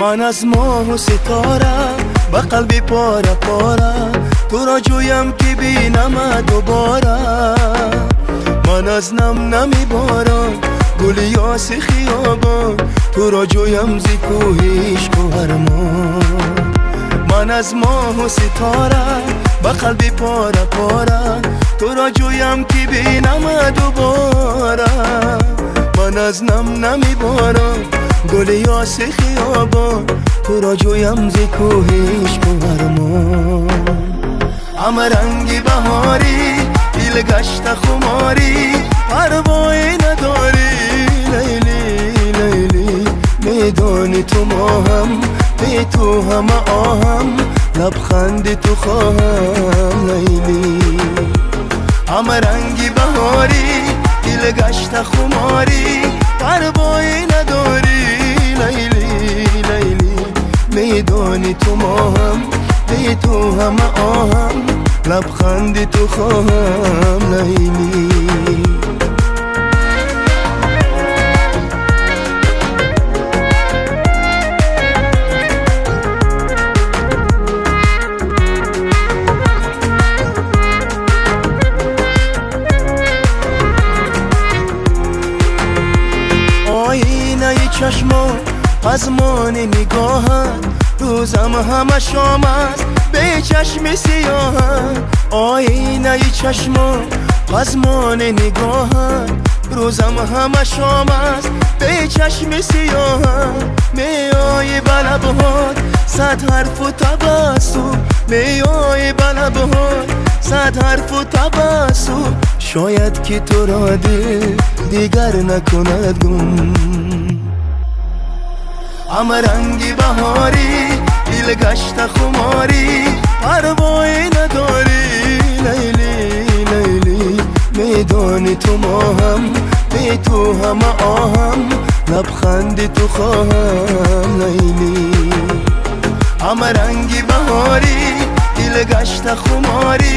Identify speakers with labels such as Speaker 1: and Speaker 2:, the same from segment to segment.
Speaker 1: Ман аз моҳу ситора ба қалби пора пора туро ҷӯям ки бинама дубора. Ман аз нам нами борон гули ёси хиёбон туро ҷӯям зи кӯҳи ишқу армон. Ман аз моҳу ситора ба қалби пора пора туро ҷӯям ки бинама дубора. Ман аз нам нами борон гули ёси хиёбон туро ҷӯям зи кӯҳи ишқу армон. Ҳама ранги баҳорӣ дил гашта хуморӣ парвое надорӣ Лайлӣ Лайлӣ медонӣ ту моҳам бе ту ҳама оҳам лабханди ту хоҳам Лайлӣ. Ҳама ранги баҳорӣ дил гашта хуморӣ парвое надорӣ Лайлӣ Лайлӣ медонӣ ту моҳам бе ту ҳама оҳам лабханди ту хоҳам Лайлӣ. Оинаи чашмон пазмони нигоҳат рӯзам ҳама шом аст бе чашми сиёҳат. Оинаи чашмон пазмони нигоҳат рӯзам ҳама шом аст бе чашми сиёҳат. Меои ба лабҳот сад ҳарфу табассум меои ба лабҳот сад ҳарфу табассум шояд ки туро дил дигар накунад гум. Ҳама ранги баҳорӣ дил гашта хуморӣ парвое надорӣ Лайлӣ Лайлӣ медонӣ ту моҳам бе ту ҳама оҳам лабханди ту хоҳам Лайлӣ. Ҳама ранги баҳорӣ дил гашта хуморӣ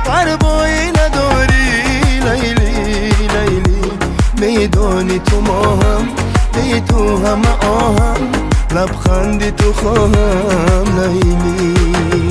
Speaker 1: парвое надорӣ Лайлӣ Лайлӣ медонӣ ту моҳам бе ту ҳама оҳам лабханди ту хоҳам Лайлӣ.